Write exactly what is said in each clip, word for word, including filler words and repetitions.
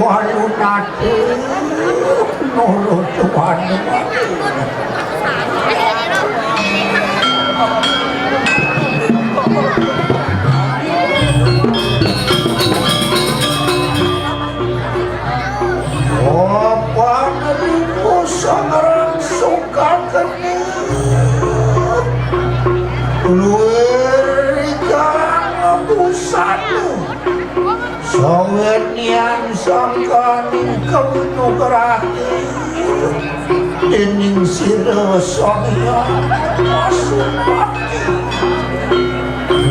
Alun-alun nurut tuan. Apa neriku sangrang suka kena luar ikan busana. Sawetnian sangkaning kawinugrahi dening sira Sang Hyang Pasupati.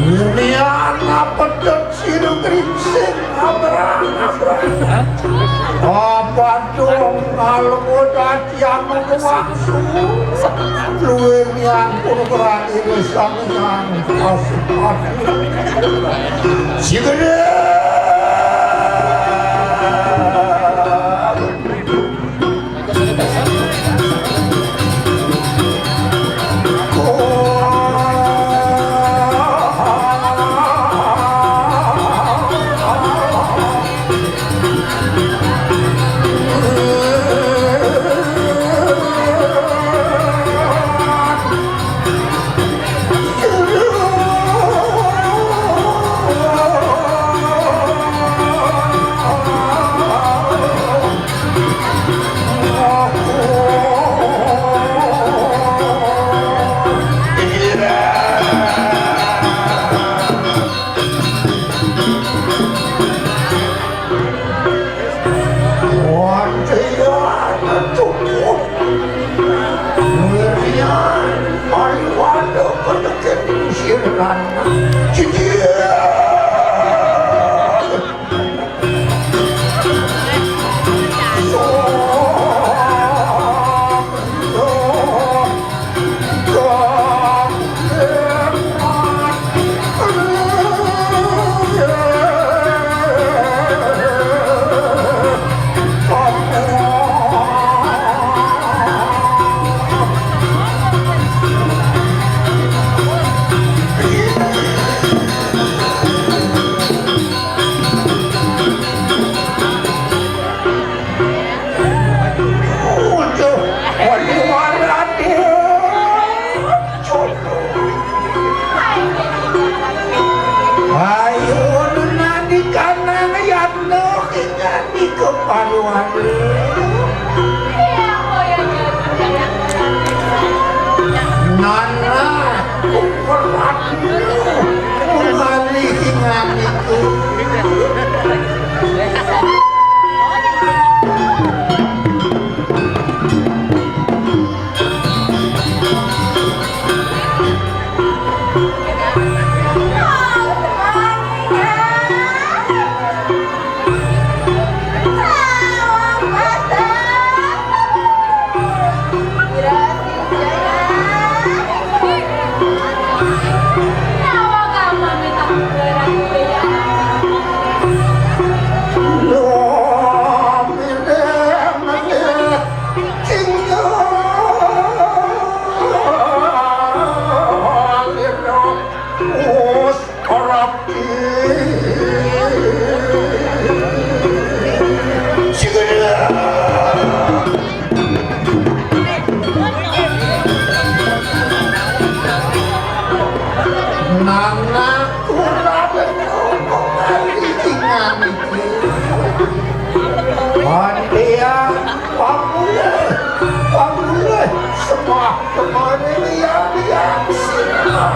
Winian apedet sira gringsing abrang-abrang. Apa dong ngalmu dadi Yang kuwasa luwih miyangkul pratiwi Sang Hyang Pasupati. Sigede. Wonten tubuh Miriam Pariwada penekin siran. Cicil. Waduh, waduh, waduh. Ayo, nunani kanang yatno kinyani keparuan. Nana, kuperatno, mengalih kinganiku. Nana kula dengo pengalikingan iki. Andean pamulih, pamulih sembah kemane liyan-liyan sira.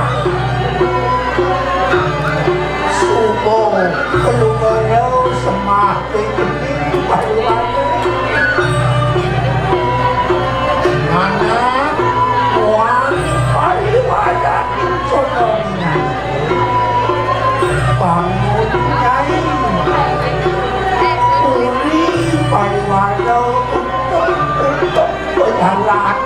Suba kelumara sembah Mana muang pariwara incana minangka pangunyai uri pariwara untuk, untuk pejalan.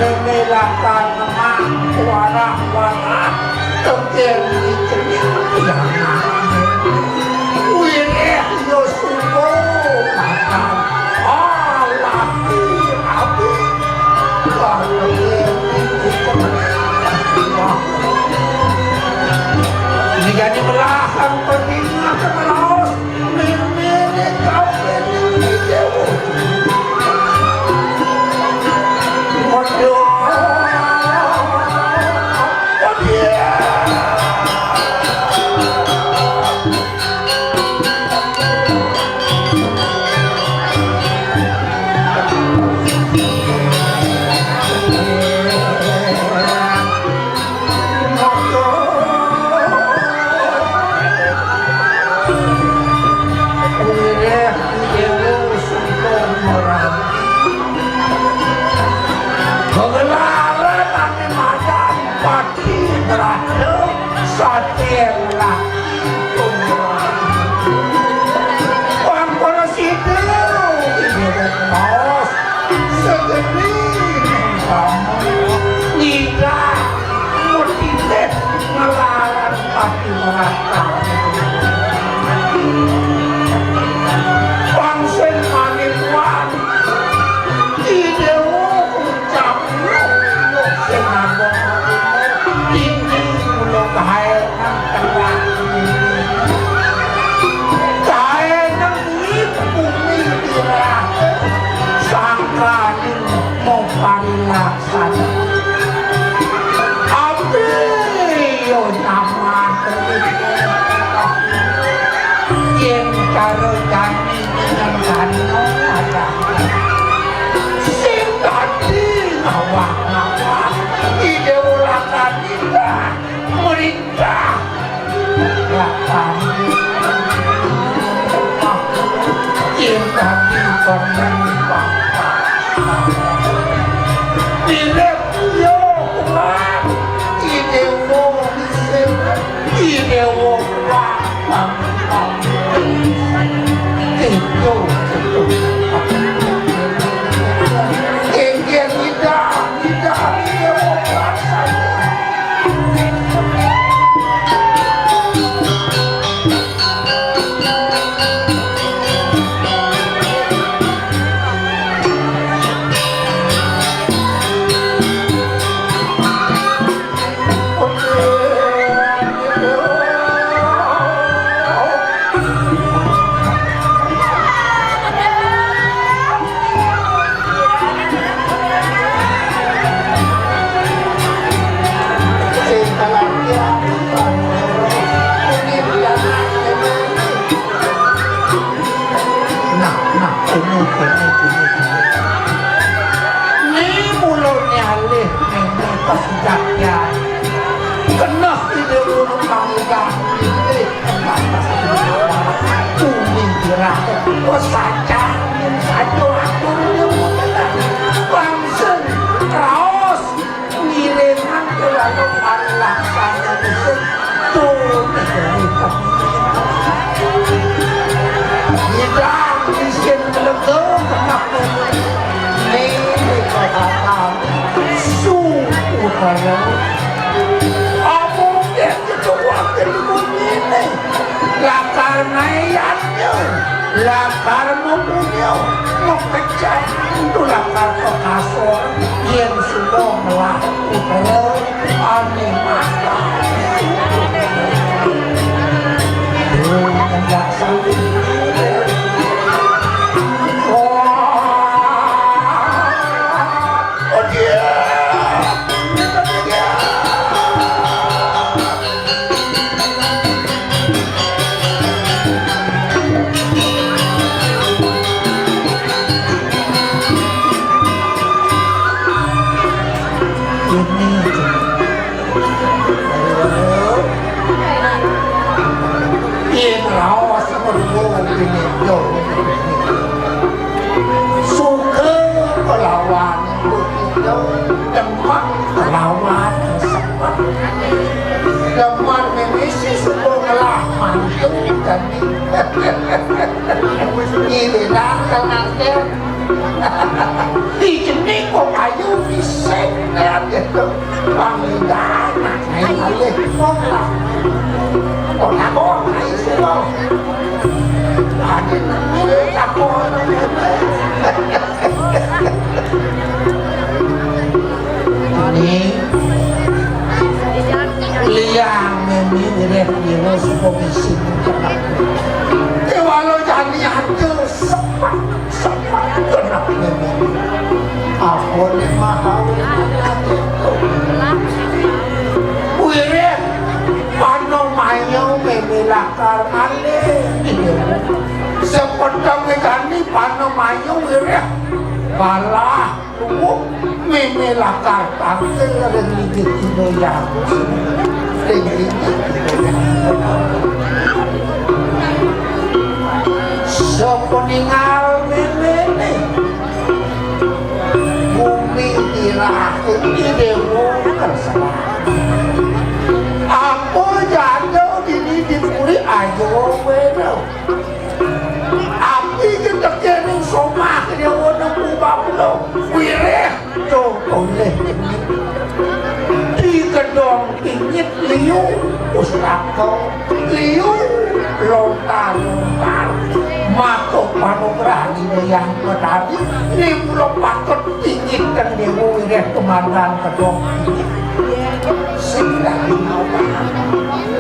Melakan ngemak warah-warah, tegel diceling jangan. Wiréh ya subuh makan. Alaki abi. Wah, tegel diceling. Wah. Ini jadi belahan pentingnya kemeraos. Kegelaran ati madan pati berada satir laki. Wong para sida, ibu kaos, segeni sama. Ngidah, mutitih ngelaran pati merata. Wong sing manipuan, idewa ucap, sing ngambung, tinggi mulo kahae nang tengah. Kae nang bumi dirah, sangkaning mau parilaksana. Api yo nyamah, yen cara jani nang sana ada. Sing dadi ngawak-ngawak, ide ulakan indah. Merintah. Lapan. Cinta di pemerintahan. Bila yo kuat, ide wong sing, ide wong kuat. Itu, itu. Ide tidak, tidak, ide wong kuat. Nah, nah, ini, ini, ini, ini. Ini mulane alih ngene pas jagyan. Keneh ide urut pangidah. Ini keneh pas jagyan. Uni dirake. Oh, saja. Saja atur ide urut. Langsung raos. Ngiringan kelalu parilaksana musik. Tuh, nyidang isin lega kenapa. Nih, kata kami, su, utara. Apa mungkin ketua kelimun ini? Lakar ngayatnya, lakar mempunyai, mekecah, itu lakar ke kasur, yang sudah melakukan aneh mata. Tuh, enggak sanggup. Wah, oh dia. Ini yen raos mergo pinindha. Suka kelawan pinindha, demen kelawan sepet. Demen mimisi suka ngelah mantu dadi. Iliran pengantin. Di jening kok ayu bisik. Apa nih maha? Wiréh, pano mayo mémé lakar alih. Sepetengé kani pano mayo wiréh. Balah tuwuh mémé lakar tangkil ring lidih Ida Hyang. Ring lidih Ida Hyang. Sapaningal méméné. Bumi tirah iki déwa kersa. Apa jada dini di puri ayo wéna. Api keteké ning somah déwa nemu babula. Wiréh to oleh di gedong Inggih liu pustaka, liu lontar-lontar. Maka panugrahan Ida Hyang Betari, ning mula patut inggih ten déwa wiréh kemandang kedong inggih. Sing dadi mawar.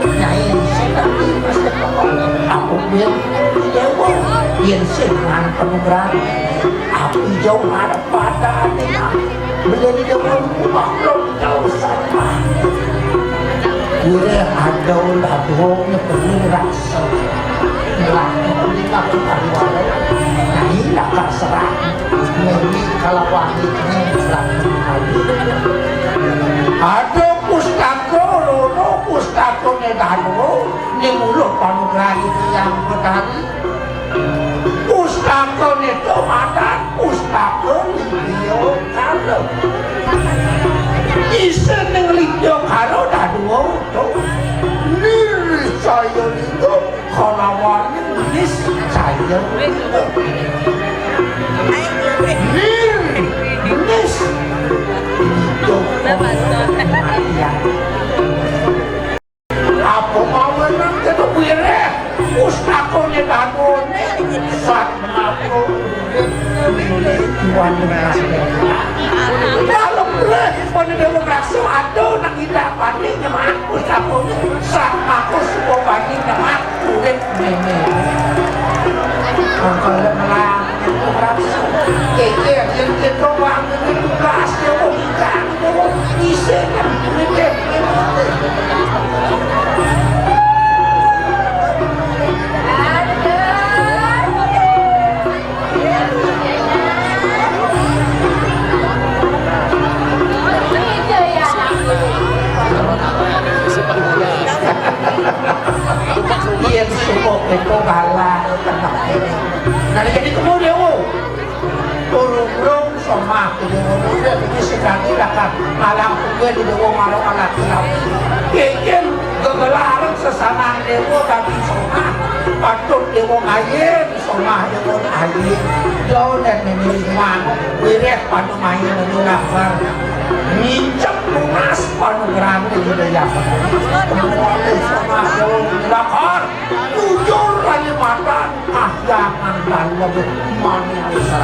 Nyai sing dadi mas kedong. Aku bin déwa, yén sing ngan panugrahan. Aku jauh arep padane, Mak. Menjadi déwa nemu babula jauh sampah. Wiréh ada undang-undang nyebut rasa. Lah, ini aku pariwara. Nah, ini lakar serah. Ini kalawan ini serah. Ada pustaka, loro pustakané Danu, ning mula panugrahan Hyang Betari. Pustakané to madan pustaka Lidya Kala. Isin ning Lidya Kala dadua to. Nircaya Lingga kalawan Niscaya Lingga. Nir, nis, Lingga kematian. Apa mawinan kita wiréh pustakané Danuné satmaka urip milih Iwan Nagara. Kalau boleh pada déwa raksasa ada nak indak panik nyemak pustakané satmaka suka panik nyemak urip milih. Kalau melang Kiki, yen kita wong ini tugas, ya, wong ikan, ya, wong isin, ya, ini, ini. Yen suka kita galak, tenang. Nah, jadi kemudian, oh, urung-urung somah, jadi ngono, ya, jadi sedang tidak kan, malah gue di dewa marah malah tidak. Bikin gegelarang sesanan dewa dadi somah, patut dewa ngayin, somah dewa ngayin. Jauh dan memilih man, wiréh panu main ini lapar. Ngincep lunas panugrahan Ida Hyang. Mulai somah dewa lapar. Bujur kalimantan, kahyangan dalem manusa.